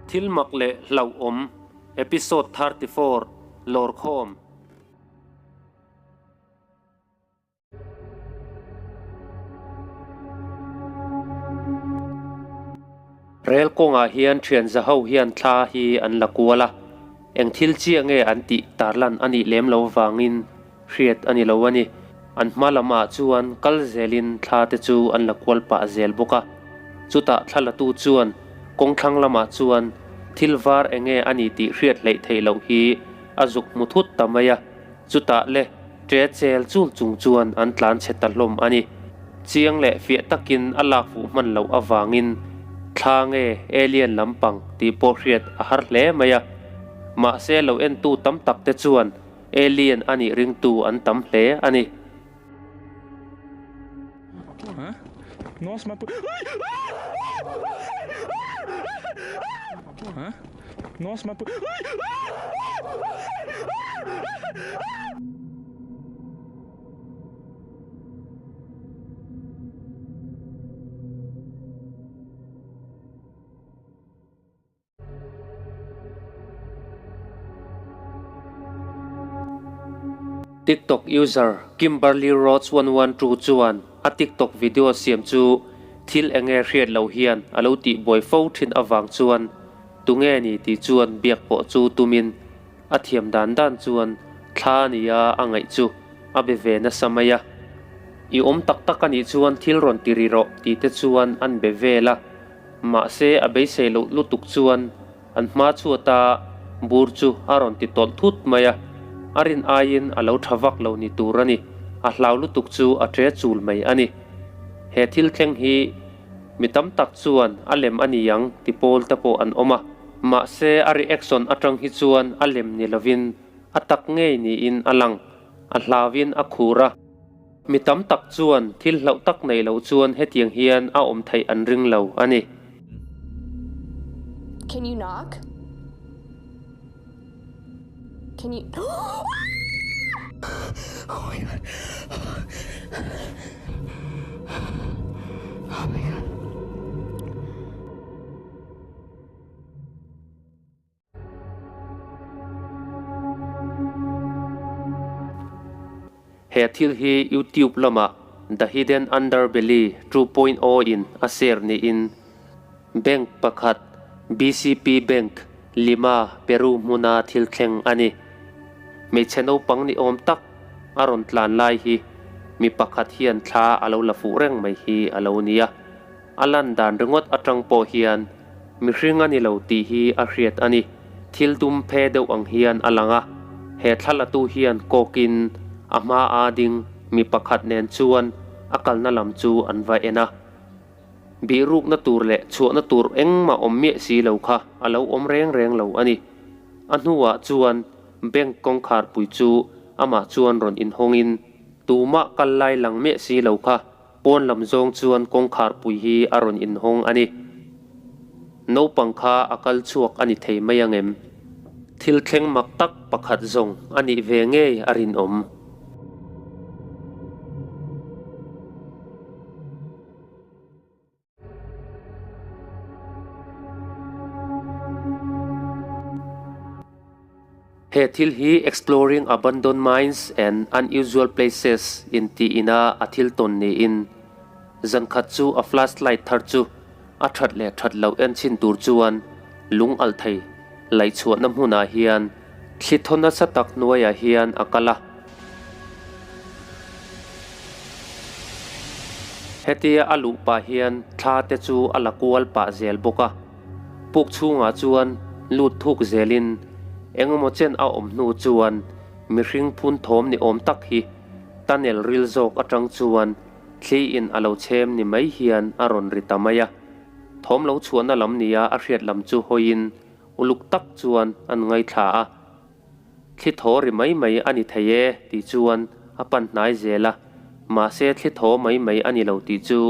Thil mak leh hlauhawm Episode 34 Lawrkhawm. Rel kawngah hian thian za ho hian thla hi an la kual a, eng thil chiah nge an tih tarlan a nih lem lo vangin hriat a ni lo a ni. An hma lamah chuan kal zelin thla te chu an la kual pah zel bawk a. Chutah thla latu chuan kawng thlang lamah chuan thil var eng nge a ni tih hriat hleih theih loh hi a zuk hmu thut ta mai a. Chutah le ṭe chel chul chung chuan an tlan chhe ta hlawm a ni. Chiang leh fiah takin a lak fuh hman loh avangin thla nge alien lampang tih pawh hriat a har hle mai a. Mahse lo entu tam tak te chuan alien a nih ringtu an tam hle a ni. TikTok user Kimberly Rhodes 112 chuan a TikTok video siam chu thil eng nge hriat loh hian a lo tih buai fo thin avang chuan tunge ni tih chuan biak pawh chu tumin a thiam dan dan chuan thla a nia a ngaih chu a be ve nasa mai a. I awm tak tak a nih chuan thil rawn ti ri rawh tih te chuan an be vel a. Mahse a beisei loh lutuk chuan an hma chhuata bur chu a rawn ti tawlh thut mai a, a rin aiin a lo tha vak lo ni tur a ni, a hlau lutuk chu a ṭe chul mai a ni. He thil thleng hi mi tam tak chuan a lem a ni ang ti pawl te pawh an awm a, mahse a reaction aṭang hi chuan a lem ni lovin a tak ngei niin a lang, a hlauin a khur a. Mi tam tak chuan thil hlauh tak nei lo chuan hetiang hian a awm theih an ring lo a ni. Can you knock? Can you Oh my god. Oh my god. He thil hi YouTube lamah The Hidden Underbelly 2.0 in a share niin bank pakhat BCP Bank, Lima, Peru hmuna thil thleng a ni. Hmeichhe naupang ni awm tak a rawn tlan lai hi mi pakhat hian thla a lo la fuh reng mai hi a lo nia. A lan dan ringawt atang pawh hian mihring a ni lo tih hi a hriat a ni. Thil dum phe deuh ang hian a lang a, he thlalatu hian kawkin a hma a ding mi pakhat nen chuan a kalna lam chu an va en a. Bihrukna tur leh chhuahna tur engmah awm miah si lo kha a lo awm reng reng lo a ni. A hnuah chuan bank kawngkharpui chu amah chuan rawn inhawngin tumah kal lai lang miah si lo kha Pawn lam zawng chuan kawngkhar pui hi a rawn inhawng a ni. Naupang kha a kal chhuak a ni thei mai ang em? Thil thleng mak tak pakhat zawng a nih ve ngei a rinawm. He thil hi Exploring Abandoned Mines and Unusual Places in tih ina a thil tawn niin, zan khat chu a flashlight thar chu a that leh that loh en chhin tur chuan lung alh thei laihchhuahna hmunah hian thli thaw nasa tak hnuaiah hian a kal a. Hetia a luh pah hian thla te chu a la kual pah zel bawk a. Puk chhungah chuan lut thuk zelin engemaw chen a awm hnu chuan mihring phun thawm ni awm tak hi tunnel ril zawk atang chuan thli in a lo chhem ni mai hian a rawn ri ta mai a. Thawm lo chhuahna lam nia a hriat lam chu hawiin uluk tak chuan an ngaithla a. Thli thaw ri mai mai a ni thei e tih chuan a pan hnai zel a, mahse thli thaw mai mai a ni lo tih chu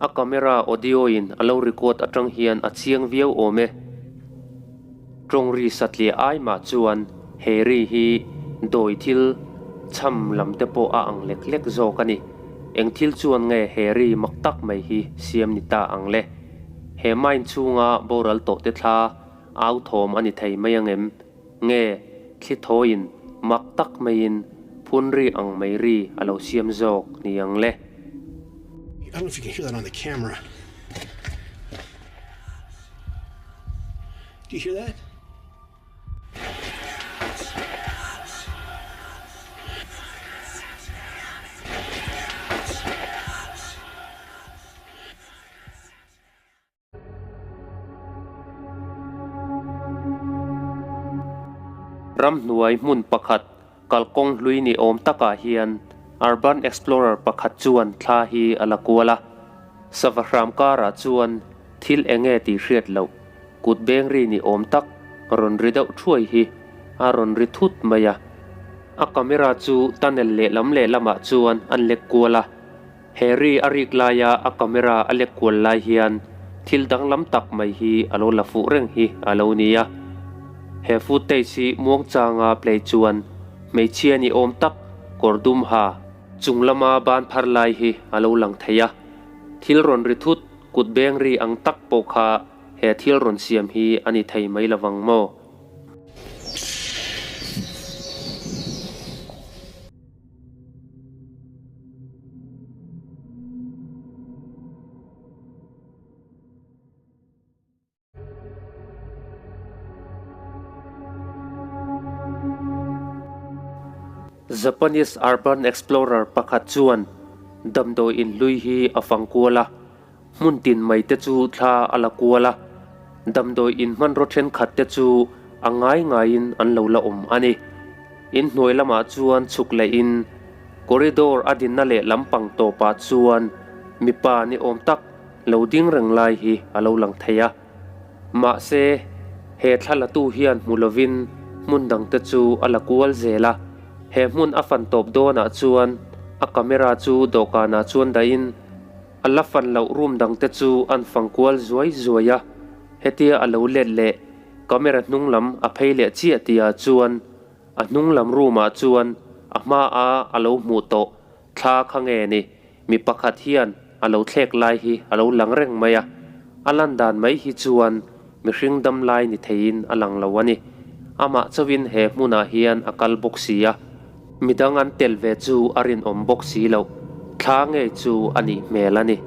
a camera audio in a lo record atang hian a chiang viau awm e. Tawng ri satliah ai mah chuan he ri hi dawi thil chham lam te pawh a ang lek lek zawk a ni. Eng thil chuan nge he ri mak tak mai hi siam ni ta ang le? He mine chhunga boral tawh te thla. au thawm a ni thei mai angem? Nge thli thawiin mak tak maiin phun ri ang mai ri a lo siam zawk ni ang le? I don't know if you can hear that on the camera. Do you hear that? Ramhnuai hmun pakhat kalkawng hlui ni awm takah hian Urban Explorer pakhat chuan thla hi a la kual a. Sava hram karah chuan thil eng nge tih hriat loh kut beng ri ni awm tak rawn ri deuh thuai hi a rawn ri thut mai a. A camera chu tunnel lehlam lehlamah chuan an lek kual a. He ri a rik laia a camera a lek kual lai hian thil danglam tak mai hi a lo la fuh reng hi a lo ni a. He footage hi muangchanga play chuan hmeichhia ni awm tak kawr dum ha chung lama ban phar lai hi a lo lang thei a. Thil rawn ri thut kut beng ri ang tak pawh kha he thil rawn siam hi a ni thei mai lovang maw? Japanese urban explorer pakhat chuan damdawi inhlui hi a fang kual a, hmun tin mai te chu thla a la kual a, damdawi in hmanraw thenkhat te chu a ngai ngaiin an lo la awm a ni. Inhnuai lamah chuan chhuk lehin corridor a dinna leh lampang tawpah chuan mipa ni awm tak lo ding reng lai hi a lo lang thei a. Mahse, he thla latu hian hmu lovin hmun dangte chu a la kual zel a. He hmun a fan tawp dawnah chuan a camera chu dawhkanah chuan dahin a la fan loh room dangte chu an fang kual zuai zuai a. Hetia a lo let leh camera hnung lam a phei leh chiah tihah chuan a hnung lam room ah chuan a hma a a lo hmuh tawh thla kha nge ni mi pakhat hian a lo thlek lai hi a lo lang reng mai a, a lan dan mai hi chuan mihring dam lai ni theiin a lang lo a ni. Amah chauhin he hmunah hian a kal bawk si a, midang an tel ve chu a rinawm bawk si loh, thla ngei chu a nih hmel a ni.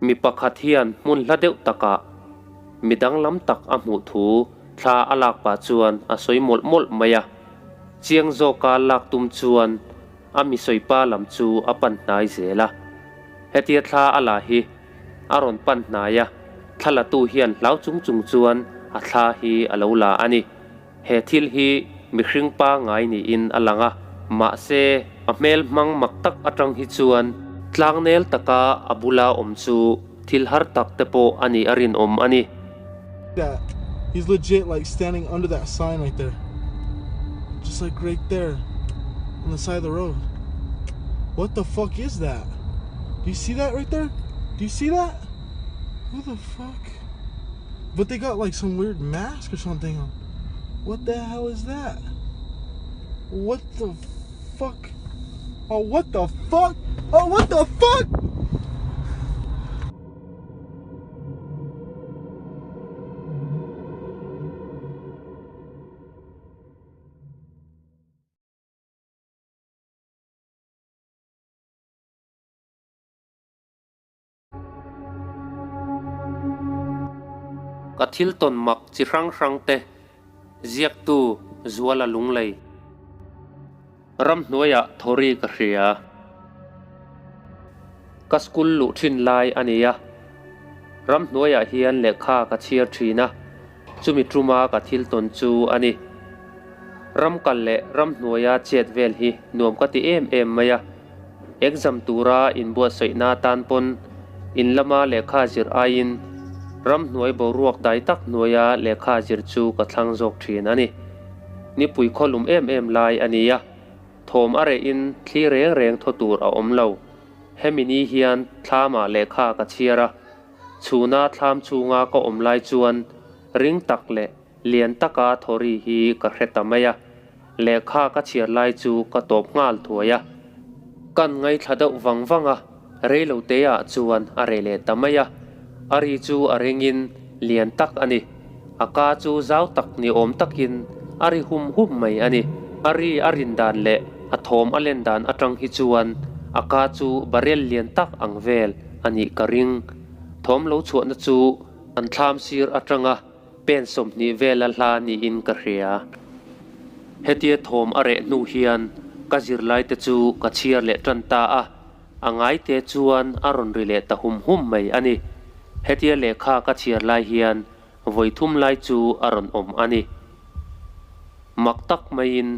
Mi pakhat hian hmun hla deuh takah mi danglam tak a hmuh thu thla a lak pah chuan a sawi mawlh mawlh mai a. Chiang zawka lak tum chuan a mi sawipa lam chu a pan hnai zel a. Hetia thla a la hi a rawn pan hnai a, thla latu hian hlau chung chung chuan a thla hi a lo la a ni. He thil hi mihring pangngai niin a lang a, mahse a hmel hmang mak tak atang hi chuan tlangnel taka a bula awm chu thil har tak te pawh a nih a rinawm a ni. That he's legit like standing under that sign right there just like right there on the side of the road what the fuck is that do you see that right there do you see that who the fuck But they got like some weird mask or something on. What the hell is that? What the fuck? Oh, what the fuck? Oh, what the fuck? Ka thil tawn mak chi hrang hrang te ziaktu Zuala Lunglei ramhnuaiah thawri ka hria. Ka school luh thin lai a ni a, ramhnuaiah hian lehkha ka chhiar thin a, chumi tuma ka thil tawn chu a ni. Ram kal leh ramhnuaia chet vel hi nuam ka ti em em mai a. Exam tura inbuatsaihna atan pawn in lama lehkha zir aiin ramhnuai boruak dai tak hnuaia lehkha zir chu ka thlang zawk thin a ni. Nipui khawlum em em lai a ni a, thawm a rehin thli reng reng thaw tur a awm lo. Hemi ni hian thlamah lehkha ka chhiar a, chhuna thlam chhunga ka awm lai chuan ring tak leh Lian taka thawri hi ka hre ta mai a, lehkha ka chhiar lai chu ka tawp nghal thuai a. Kan ngaithla deuh vang vang a, reilo teah chuan a reh leh ta mai a. A ri chu a ringin lian tak a ni. A ka chu zau tak ni awm takin a ri hum hum mai a ni. A ri a rin dan leh a thawm a len dan atang hi chuan a ka chu barrel lian tak ang vel a nih ka ring. Thawm lo chhuahna chu an thlam sir atanga Pen 20 vela hla niin ka hria. Hetia thawm a reh hnu hian ka zirlaite chu ka chhiar leh tan ta a, a ngaite chuan a rawn ri leh ta hum hum mai a ni. Hetia lehkha ka chhiar lai hian vawi thum lai chu a rawn awm a ni. Mak tak maiin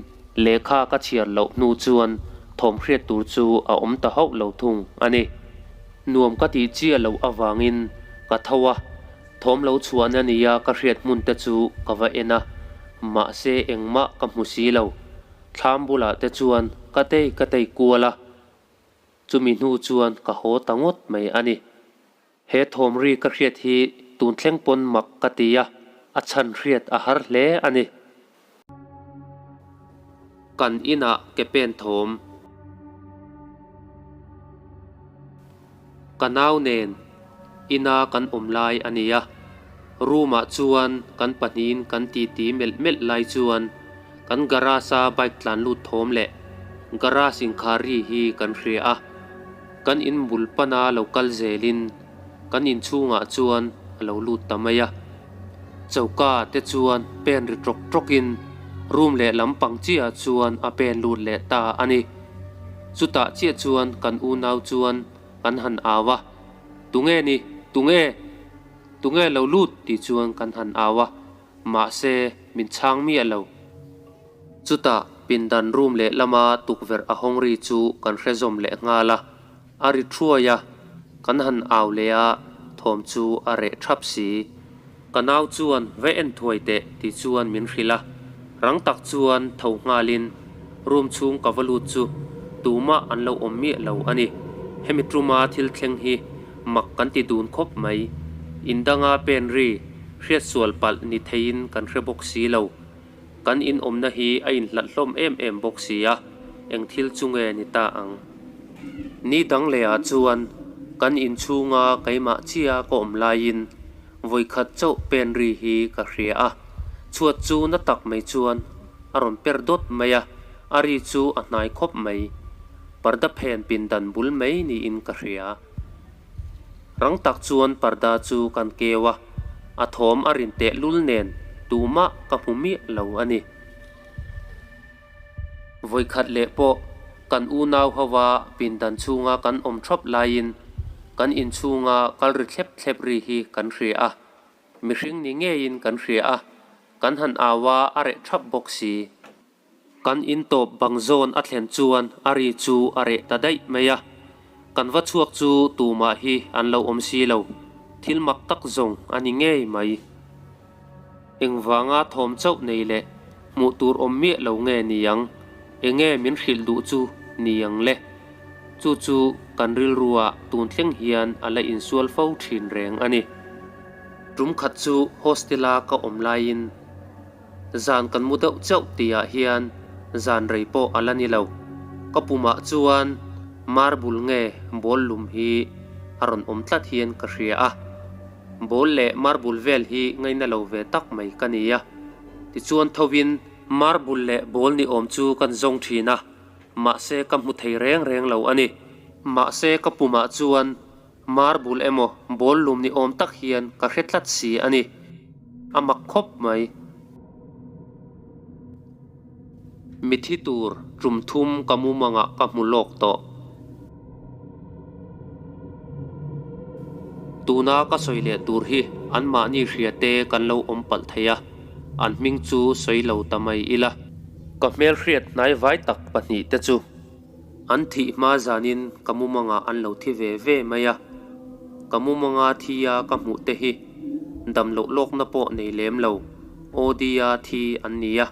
lehkha ka chhiar loh hnu chuan thawm hriat tur chu a awm ta hauh lo thung a ni. Nuam ka tih chiah loh avangin ka tho a. Thawm lo chhuahna nia ka hriat hmun te chu ka va en a, mahse engmah ka hmu si lo. Thlam bulah te chuan ka tei ka tei kual a, chumi hnu chuan ka haw ta ngawt mai a ni. He thawm ri ka hriat hi tun thleng pawn mak ka ti a, a chhan hriat a har hle a ni. Kan inah ke pen thawm. Ka nau nen ina kan awm lai a nia. Room ah chuan kan pahnihin kan titi melh melh lai chuan kan garage a bike tlan lut thawm leh garage inkhar ri hi kan hria a. Kan in bul pana lo kal zelin kan inchhungah chuan a lo lut ta mai a. Choka te chuan pen ri tawk tawkin room leh lampang chiah chuan a pen lut leh ta a ni. Chutah chiah chuan kan unau chuan kan han au a, Tunge ni? Tunge? Tunge lo lut? tih chuan kan han au a, mahse min chhang miah lo. Chutah pindan room leh lama tukverh a hawng ri chu kan hre zawm leh nghal a, a ri thuai a, kan han au leh a, thawm chu a reh thap si. Ka nau chuan va en thuai teh tih chuan min hrilh a, rang tak chuan tho nghalin room chhung ka va lut chu tumah an lo awm miah lo a ni. Hemi tuma thil thleng hi mak kan ti dun khawp mai. In danga pen ri hriat sual palh ni theiin kan hre bawk si lo. Kan in awmna hi a inhlat hlawm em em bawk si a, eng thil chu nge ni ta ang? Ni dang lehah chuan kan inchhunga keimah chiah ka awm laiin vawikhat chauh pen ri hi ka hria a, chhuat chu na tak mai chuan a rawn per dawt mai a, a ri chu a hnai khawp mai. Parda phen pindan bul mai niin ka hria. Rang tak chuan parda chu kan keu a, a thawm a rin teh lul nen tumah ka hmu miah lo a ni. Vawikhat leh pawh kan unau hova pindan chhunga kan awm thap laiin kan inchhunga kal ri thlep thlep ri hi kan hria a, mihring ni ngeiin kan hria a, kan han au a, a reh thap bawk si. Kan in tawp bang zawn a thlen chuan a ri chu a reh ta daih mai a, kan va chhuak chu tumah hi an lo awm si lo, thil mak tak zawng a ni ngei mai. Engvanga thawm chauh nei leh hmuh tur awm miah lo nge niang? Enge min hrilh duh chu niang le? Chu chu kan rilruah tun thleng hian a la insual fo thin reng a ni. Tum khat chu hostel-a ka awm laiin zan kan mu deuh chauh tihah hian zan rei pawh a la ni lo. Ka pumah chuan marble nge ball lum hi a rawn awm tlat hian ka hria a. Ball leh marble vel hi ngaina lo ve tak mai ka ni a. Tichuan thovin marble leh ball ni awm chu kan zawng thin a, mahse ka hmu thei reng reng lo a ni. Mahse ka pumah chuan marble emaw ball lum ni awm tak hian ka hre tlat si a ni. A mak khawp mai. Mithi tur tum thum ka mumangah ka hmu lawk tawh. Tuna ka sawi leh tur hi anmahni hria te kan lo awm palh thei a, an hming chu sawi lo ta mai ila. Ka hmelhriat hnai vai tak pahnihte chu an thih hma zanin ka mumangah an lo thi ve ve mai a, ka mumanga thi a ka hmuh te hi dam loh lawkna pawh nei lem lo, OD-a thi an ni a.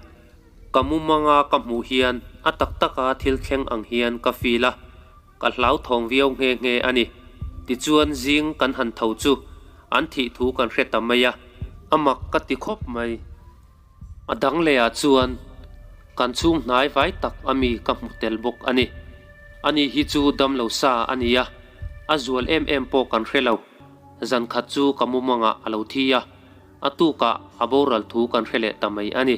Ka mumanga ka hmuh hian a tak taka thil thleng ang hian ka feel a, ka hlauthawng viau nghe nghe a ni. Tichuan zing kan han tho chu an thih thu kan hre ta mai a, a mak ka ti khawp mai. A dang lehah chuan kan chhung hnai vai tak a mi ka hmu tel bawk a ni. Ani hi chu damlo sa a ni a, a zual em em pawh kan hre lo. Zan khat chu ka mumangah a lo thi a, a tukah a boral thu kan hre leh ta mai a ni.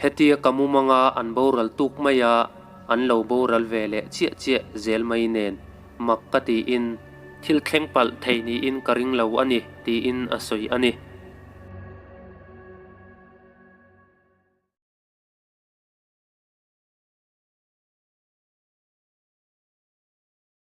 Hetia ka mumanga an boral tuk mai a, an lo boral ve leh chiah chiah zel mai nen mak ka tiin thil thleng palh thei niin ka ring lo a ni, tiin a sawi a ni.